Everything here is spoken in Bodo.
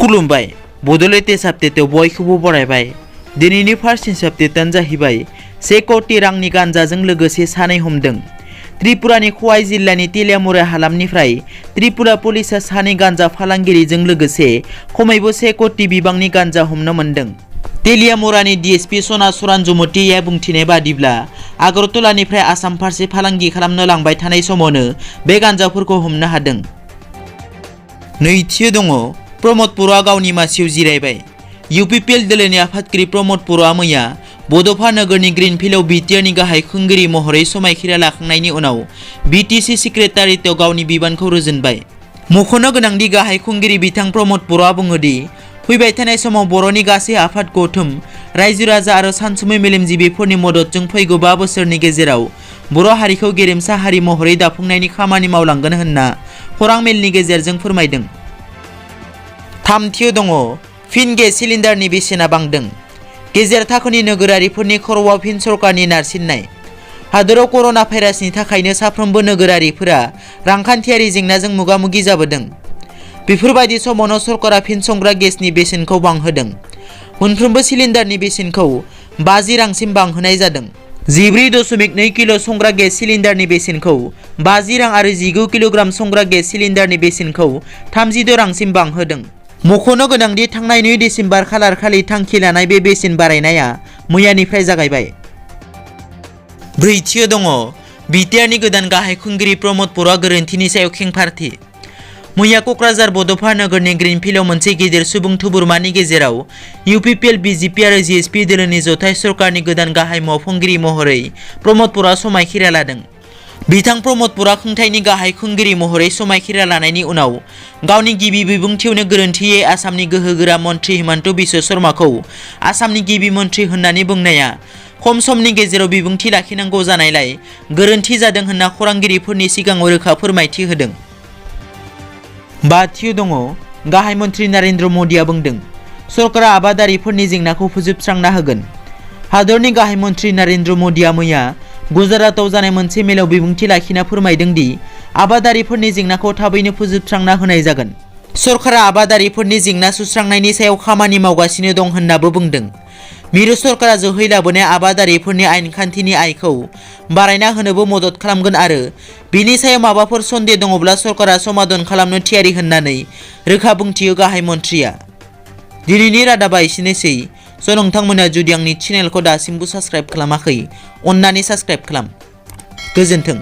खुलुमबाय बड'लेण्ड आपडेटआव बयखौबो बरायबाय। दिनैनि फार्स्ट न्यूज आपडेटआनो जाहैबाय 1 कोटी रांनि गांजाजों लोगोसे सानै हमदों। त्रिपुरानि खवाई जिल्लानि तेलियामुरा हालामनिफ्राय त्रिपुरा पुलिसा सानै गांजा फालांगिरिजों लोगोसे खमैबो 1 कोटी बिबांनि गांजा हमनो मोनदों। तेलियामुरानि डीएसपी सना सुरानजुमतिया बुंथिनाय बादिब्ला आगरतलानिफ्राय आसाम फारसे फालांगि खालामनो लांबाय थानाय समावनो बे गांजाफोरखौ हमनो हादों। नैथियाव दङ प्रमद बर'आ गावनि मासियाव जिरायबाय। यूपीपीएल दोलोनि आफादगिरि प्रमद बर'आ मैया बड'फा नोगोरनि ग्रीनफील्डआव बीटीआरनि गाहाय खुंगिरि महरै समायखिरा लाखांनायनि उनाव बीटीसी सेक्रेटारियेटआव गावनि बिबानखौ रुजुनबाय। मख'नो गोनांदि गाहाय खुंगिरि बिथां प्रमद बर'आ बुङोदि फैबाय थानाय समाव बर'नि गासै आफाद गौथुम रायजो राजा आरो सानसुमै मेलेमजिबिफोरनि मददजों फैगौ 5 बोसोरनि गेजेराव बर' हारिखौ गेरेमसा हारि महरै दाफुंनायनि खामानि मावलांगोन होनना खौरां मेलनि गेजेरजों फोरमायदों। थामथियाव दङ फिन गेस सिलिन्डारनि बेसेना बांदों। गेजेर थाखोनि नोगोरारिफोरनि खर'आव फिन सरकारनि नारसिननाय। हादोराव करोना भाइरासनि थाखायनो साफ्रोमबो नोगोरारिफोरा रांखान्थियारि जेंनाजों मोगा-मोगि जाबोदों। बेफोरबायदि समावनो सरकारा फिन संग्रा गेसनि बेसेनखौ बांहोदों। मोनफ्रोमबो सिलिन्डारनि बेसेनखौ 50 रांसिम बांहोनाय जादों। 14.2 किल' संग्रा गेस सिलिन्डारनि बेसेनखौ 50 रां आरो 19 किल'ग्राम संग्रा गेस सिलिन्डारनि बेसेनखौ 36 रांसिम बांहोदों। मख'नो गोनांदि थांनाय 2 डिसेम्बर खालार खालि थांखि लानाय बे बेसेन बारायनाया मैयानिफ्राय जागायबाय। ब्रैथियाव दङ बीटीआरनि गोदान गाहाय खुंगिरि प्रमद बर'आ गोरोन्थिनि सायाव खेंफारथि। मैया क'क्राझार बड'फा नोगोरनि ग्रीनफील्डआव मोनसे गिदिर सुबुं थुबुरमानि गेजेराव यूपीपीएल बीजेपी आरो जीएसपी दोलोनि जथाय सरकारनि गोदान गाहाय मावफुंगिरि महरै प्रमद बर'आ समायखिरा लादों। बिथां प्रमद बर'आ खुंथायनि गाहाय खुंगिरि महरै समायखिरा लानायनि उनाव गावनि गिबि बिबुंथियावनो गोरोन्थियै आसामनि गोहोगोरा मन्त्रि हिमन्त बिश्व शर्माखौ आसामनि गिबि मन्त्रि होननानै बुंनाया खम समनि गेजेराव बिबुंथि लाखिनांगौ जानायलाय गोरोन्थि जादों होनना खौरांगिरिफोरनि सिगाङाव रोखा फोरमायथि होदों। बाथियाव दङ गाहाय मन्त्रि नरेन्द्र मोदीआ बुंदों सरकारा आबादारिफोरनि जेंनाखौ फोजोबस्रांना होगोन। हादरनि गाहाय मन्त्रि नरेन्द्र मोदीआ मैया गुजरातआव जानाय मोनसे मेलाव बिबुंथि लाखिना फोरमायदों दि आबादारिफोरनि जेंनाखौ थाबैनो फोजोबस्रांना होनाय जागोन। सरकारा आबादारिफोरनि जेंना सुस्रांनायनि सायाव खामानि मावगासिनो दं होननाबो बुंदों। मिरु सरकारा जोहै लाबोनाय आबादारिफोरनि आयेन खान्थिनि आयखौ बारायना होनोबो मदद खालामगोन आरो बिनि सायाव माबाफोर सन्देह दङब्ला सरकारा समाधान खालामनो थियारि होननानै रोखा बुंथियो गाहाय मन्थ्रिया। दिनैनि रादाबा एसेनोसै। नोंथांमोना जुदि आंनि चेनेलखौ दासिमबो साबस्क्राइब खालामाखै अन्नानै साबस्क्राइब खालाम। गोजोन्थों।